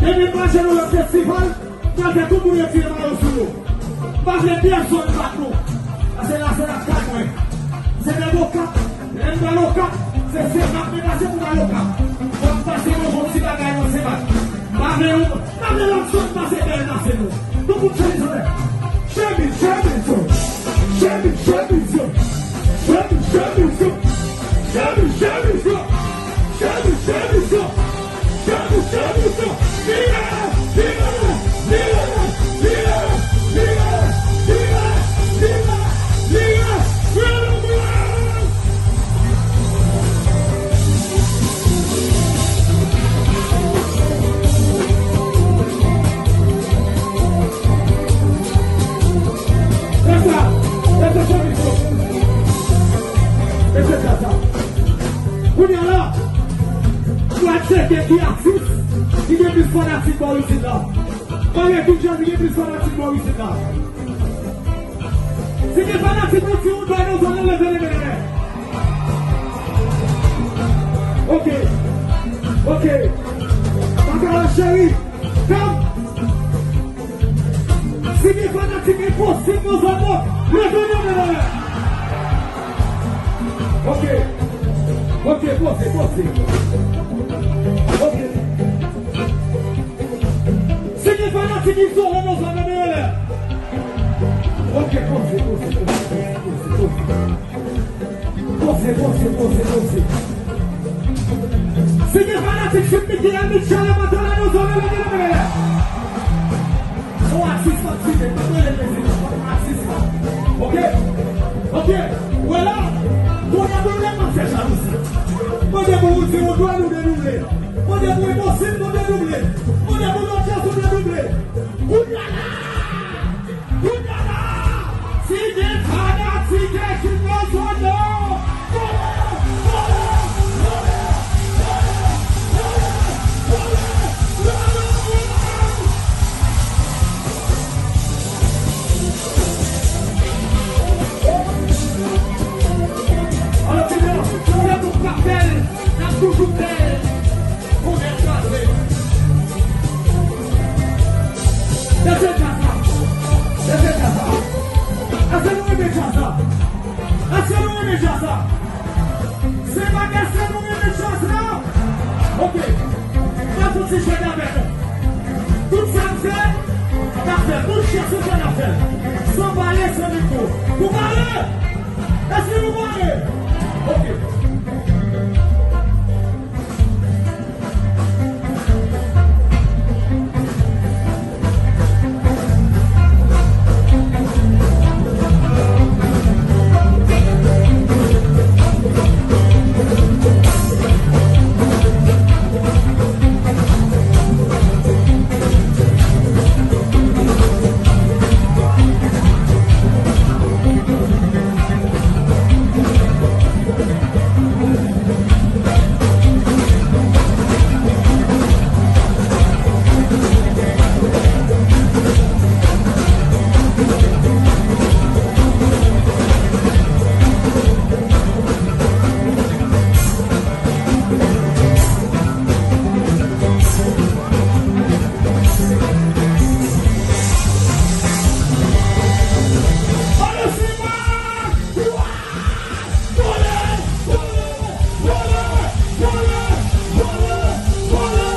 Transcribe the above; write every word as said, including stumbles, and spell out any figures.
Epi m pral jwe nan lòt festival, m pral fè tout moun retire mayo sou yo. M pa vle pèsonn bat nou. Paske la se lakay mwen. Se nèg Okap. Lè m pral Okap, se Senmak mwen pase pou m al Okap. Fò m pase manje yon ti bagay nan Senmak. M pa vle yon, m pa vle lòt zòn pase bèl pase nou. Nou fout chemiz anlè. Chemiz, chemiz yo. Chemiz, chemiz yo. Chemiz, chemiz yo. Chemiz, chemiz yo. Chemiz, chemiz yo. Chemiz, chemiz yo. Vire, vire, vire, vire, vire, vire, vire, vire, vire. Kounye a la, nou al tcheke ki atis ki gen plis fanatik bò isit la. Konnen ki jan ki gen plis fanatik bò isit la. Si gen fanatik nou di yon dwa nou zòn nan, leve men nou anlè. Ok. Ok. Papa cheri. Come. Si gen fanatik Enposib nan zòn nan, leve men nou anlè. Ok. Ok, poze, poze. Ok. Si gen fanatik Izole nan zòn nan, leve men nou anlè. Ok, poze, poze, poze, poze, poze. Poze, poze, poze, poze. Si gen fanatik Sweet Micky, Elmi Chalè, Matala nan zòn nan, leve men nou anlè. Yon atis m ap site, m pa t rele prezidan, yon atis la. Ok? Ok? Wè la, kounye a nou lè m ap fè jalouzi. Mande pou Roody, ou dwe nou de double. Mande pou Enposib, nou de double. Mande pou Lòt Jazz, nou de double. Kounye a la! Kounye a la, si gen fanatik ekip nan zòn nan, vole, vole, vole. Alò, kounye a, kounye a nou ka bèl, n ap toujou bèl. Konnen kraze. Leve djaz la. Leve djaz la. Èske nou renmen djaz la? Èske nou renmen djaz la? Se pa èske nou renmen djaz la? Ok. Mwen fouti jwe avèk nou. Tout sa n fè, n ap fè. Tout chèche fè n ap fè. San pale, san mikwo. Nou pare? Èske nou pare? Ok.